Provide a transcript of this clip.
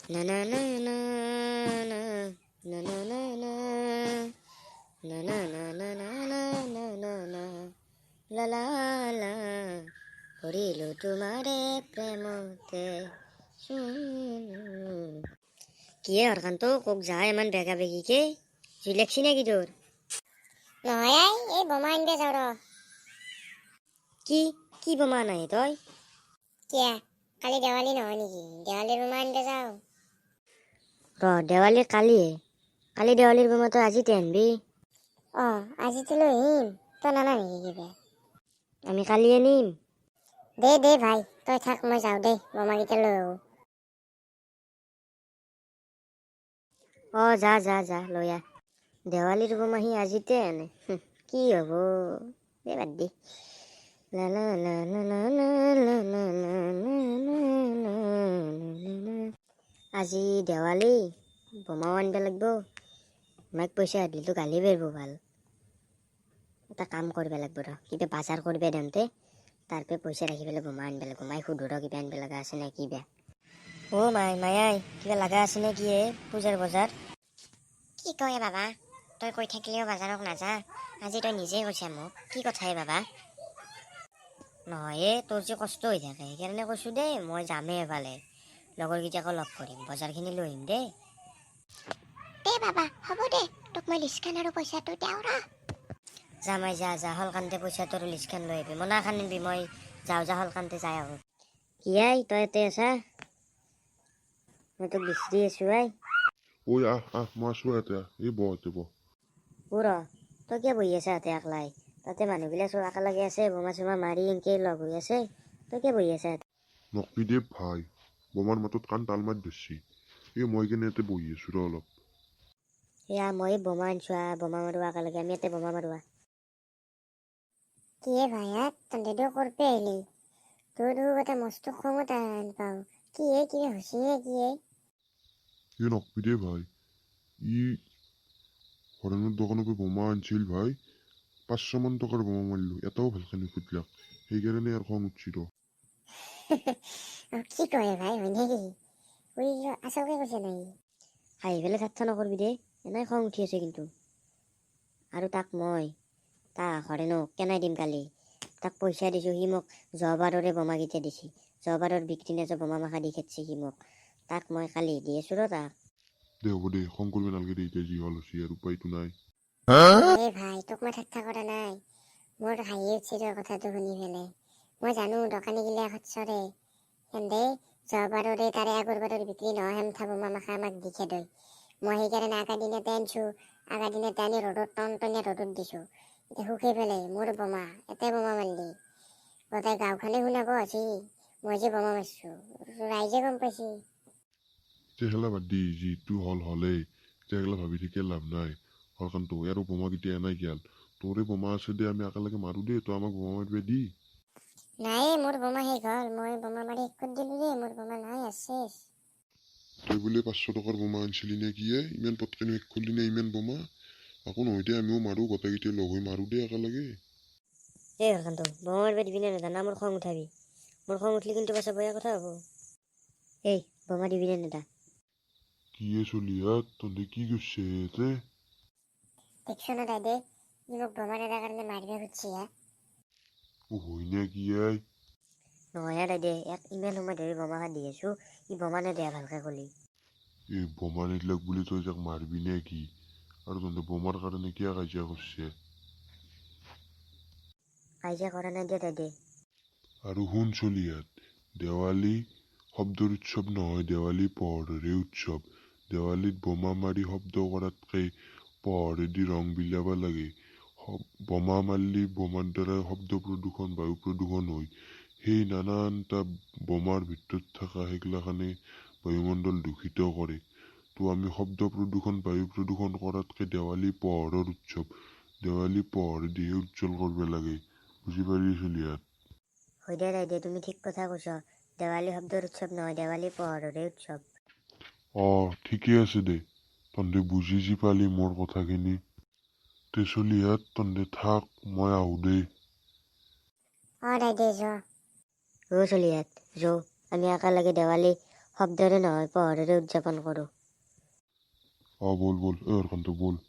না না না না না না না না না না না না না না না না না লা লা লা, পৰিলো তোমাৰে প্ৰেমতে। কিয়ে হৰকান্ত, কক যায় ইমান বেগা বেগিকে? জুই লাগছি নেকি তোৰ? নহয় I, এই বোমা আনবে যাওঁ ৰ। কি কি বোমা নাই তই? কিয়া, কালি দেৱালী নহয় নেকি? দেৱালীৰ বোমা আনবে যাওঁ। ৰ, দেৱালী কালিয়ে। কালি দেৱালীৰ বোমা তই আজিতে আনবি? অঁ, আজিতো লৈ আহিম। তই নানা নেকি কিবা? আমি কালি আনিম। দে দে ভাই, তই থাক, মই যাওঁ দে, বোমাকেইটা লৈ আহোঁ। অঁ, যা যা যা, লৈ আহ। দেৱালীৰ বোমা সি আজিতে আনে, কি হ'ব দে, বাদ দি। লা লা লা লা লা লা লা লা লা লা লা লা। আজি দেৱালী, বোমাও আনিব লাগিব। মাইক পইচা দিলেতো গালি পাৰিব। ভাল এটা কাম কৰিব লাগিব ৰ, কিবা বাজাৰ কৰিব দিওঁতে তাৰপৰা পইচা ৰাখি পেলাই বোমা আনিব লাগিব। মাইক সুধো ৰ, কিবা আনিব লগা আছে নে কিবা। অ' মাই, মায়াই কিবা লগা আছে নে কি হে পূজাৰ বজাৰ? কি কয় বাবা, তই কৈ থাকিলেও বাজাৰক নাযা, আজি তই নিজে কৈছা মোক। কি কথাই বাবা? নহয় এ, তোৰ যে কষ্ট হৈ থাকে সেইকাৰণে কৈছোঁ দেই। মই যামেই এফালে, লগৰকেইটাকো লগ কৰিম, বজাৰখিনি লৈ আহিম দেই। দে বাবা, হ'ব দে, তোক মই লিষ্টখন আৰু পইচাটো দিওঁ ৰ। যা মাই, যা যা, হলকান্তে পইচাটোৰ লিষ্টখন লৈ আহিবি, মোনাখন নিবি। মই যাওঁ, যা, হলকান্তে যাই আহোঁ। কি আই, তই ইয়াতে আছা? মই তোক বিচাৰি আছোঁ আই। ঐ, আহ আহ, মই আছোঁ ইয়াতে, আহ। এই বহ, ইয়াতে বহ। অ' ৰ, তই কিয় বহি আছা ইয়াতে একলাই? তাতে মানুহগিলা চব একেলগে আছে, বোমা চোমা মাৰি এনকে লগ হৈ আছে, তই কিয় বহি আছা? নকবি দে ভাই, বোমাৰ মাতত কাণ তাল মাৰি ধৰছি। এই মই কেনে ইয়াতে বহি আছোঁ ৰ অলপ। এয়া মই বোমা আনিছোঁ, আহ, বোমা মাৰোঁ একেলগে, আমি ইয়াতে বোমা মাৰোঁ, আহ। কিয়ে ভাই হাত, তহঁতেতো কৰপে আহিলি? তোৰ দেখোন এটা মস্ত খঙত আন পাওঁ। কি হে, কিবা হৈছে নে কি হে? এই নকবি দে ভাই, ই হৰেণৰ দোকানৰ পৰা বোমা আনিছিল ভাই, 500মান টকাৰ বোমা মাৰিলোঁ, এটাও ভালকে নুফুটলাক, সেইকাৰণে ইয়াৰ খং উঠছি ৰ। অ', কি কয় ভাই, হয় নেকি? ঐ, আচলকে কৈছে নাই? হাঁহি পেলাই ঠাট্টা নকৰিবি দেই, এনেই খং উঠি আছে কিন্তু। আৰু তাক মই তাক হৰেণক কেনাই দিম কালি। তাক পইচা দিছোঁ, সি মোক যোৱাবাৰৰে বোমাকেইটা দিছে। যোৱাবাৰৰ বিক্ৰী নাযোৱা বোমা মাখা দি খেদছে সি মোক। তাক মই কালি দি আছোঁ ৰ তাক। দে হ'ব দে, খং কৰিব নালাগে দে, এতিয়া যি হ'ল হৈছে আৰু উপায়তো নাই। এই ভাই, তোক মই ঠাট্টা কৰা নাই, মোৰ হাঁহি উঠছি তোৰ কথাটো শুনি পেলাই। মই জানো দোকানীগিলা খচ্চৰে, সেন্দে যোৱাবাৰৰে তাৰে আগৰবাৰৰ বিক্ৰী নহয় সেমঠা বোমা মাখা আমাক দি খেদয়। মই সেইকাৰণে আগা দিনতে আনিছোঁ, আগা দিনতে আনি ৰ'দত টনটনীয়া ৰ'দত দিছোঁ, এতিয়া শুকাই পেলাই মোৰ বোমা এটাই বোমা মাৰিলি গোটেই গাঁওখনে শুনাব আজি মই যে বোমা মাৰিছোঁ, ৰাইজে গম পাইছে। এতিয়া খেলা বাদ দি, যিটো হ'ল হ'লেই, এতিয়া সেইগিলা ভাবি থাকি লাভ নাই। হৰকান্ত, ইয়াৰো বোমাকেইটা এনাই গেল, তোৰে বোমা আছে দে, আমি একেলগে মাৰোঁ দে, তই আমাক বোমা মাৰিব দি। নাই, মোৰ বোমা শেষ হ'ল, মই বোমা মাৰি শেষ কৰি দিলোঁ দেই, মোৰ বোমা নাই আছে। তই বোলে 500 টকাৰ বোমা আনিছিলি নে কি হে? ইমান পটকেনো শেষ কৰিলি নে ইমান বোমা? একো নহয় দে, আমিও মাৰোঁ, গোটেইকেইটাই লগ হৈ মাৰোঁ দে একেলগে। এই হৰকান্ত, বোমা মাৰিব দিবি নে নেদা? না মোৰ খং উঠাবি? মোৰ খং উঠিলে কিন্তু পাছত বেয়া কথা হ'ব। এই বোমা দিবি নে নেদা? কি হে চলিহাত, তহঁতে কি কৰছে ইয়াতে? দেখছ না দাদে, ই মোক বোমা নেদাৰ কাৰণে মাৰিব খুজিছে হা। অ' হয় নে কি আই? নহয় হে দাদে, ইয়াক ইমান সময় ধৰি বোমা দি আছোঁ, ই বোমা নেদে ভালকে ক'লি। এই বোমা নিদিলাক বুলি তই যাক মাৰবি নে কি? আৰু তহঁতে বোমাৰ কাৰণে কিয় কাজিয়া কৰছে? কাজিয়া কৰা নাই দে দাদে। আৰু শুন চলিহাত, দেৱালী শব্দৰ উৎসৱ নহয়, দেৱালী পোহৰৰে উৎসৱ। দেৱালীত বোমা মাৰি শব্দ কৰাতকৈ পোহৰেদি ৰং বিলাব লাগে। বোমা মাৰিলে বোমাৰ দ্বাৰা শব্দ প্ৰদূষণ, বায়ু প্ৰদূষণ হয়। সেই নানানটা বোমাৰ ভিতৰত থকা সেইগিলাখানে বায়ুমণ্ডল দূষিত কৰে। তো আমি শব্দ প্ৰদূষণ, বায়ু প্ৰদূষণ কৰাতকৈ দেৱালী পোহৰৰ উৎসৱ, দেৱালী পোহৰেদিহে উজ্জ্বল কৰিব লাগে। বুজি পালি চলিহাত? হয় দে দাদে, তুমি ঠিক কথা কৈছ। দেৱালী শব্দৰ উৎসৱ নহয়, দেৱালী পোহৰৰে উৎসৱ। অঁ, ঠিকে আছে দে, তহঁতে বুজি যি পালি মোৰ কথাখিনি। তে চলিহাত, তহঁতে থাক, মই আহোঁ দেই। অঁ দাদে, যোৱা। অ' চলিহাত, যৌ, আমি একেলগে দেৱালী শব্দৰে নহয়, পোহৰেৰে উদযাপন কৰোঁ। অ, ব'ল ব'ল, অ হৰকান্ত ব'ল।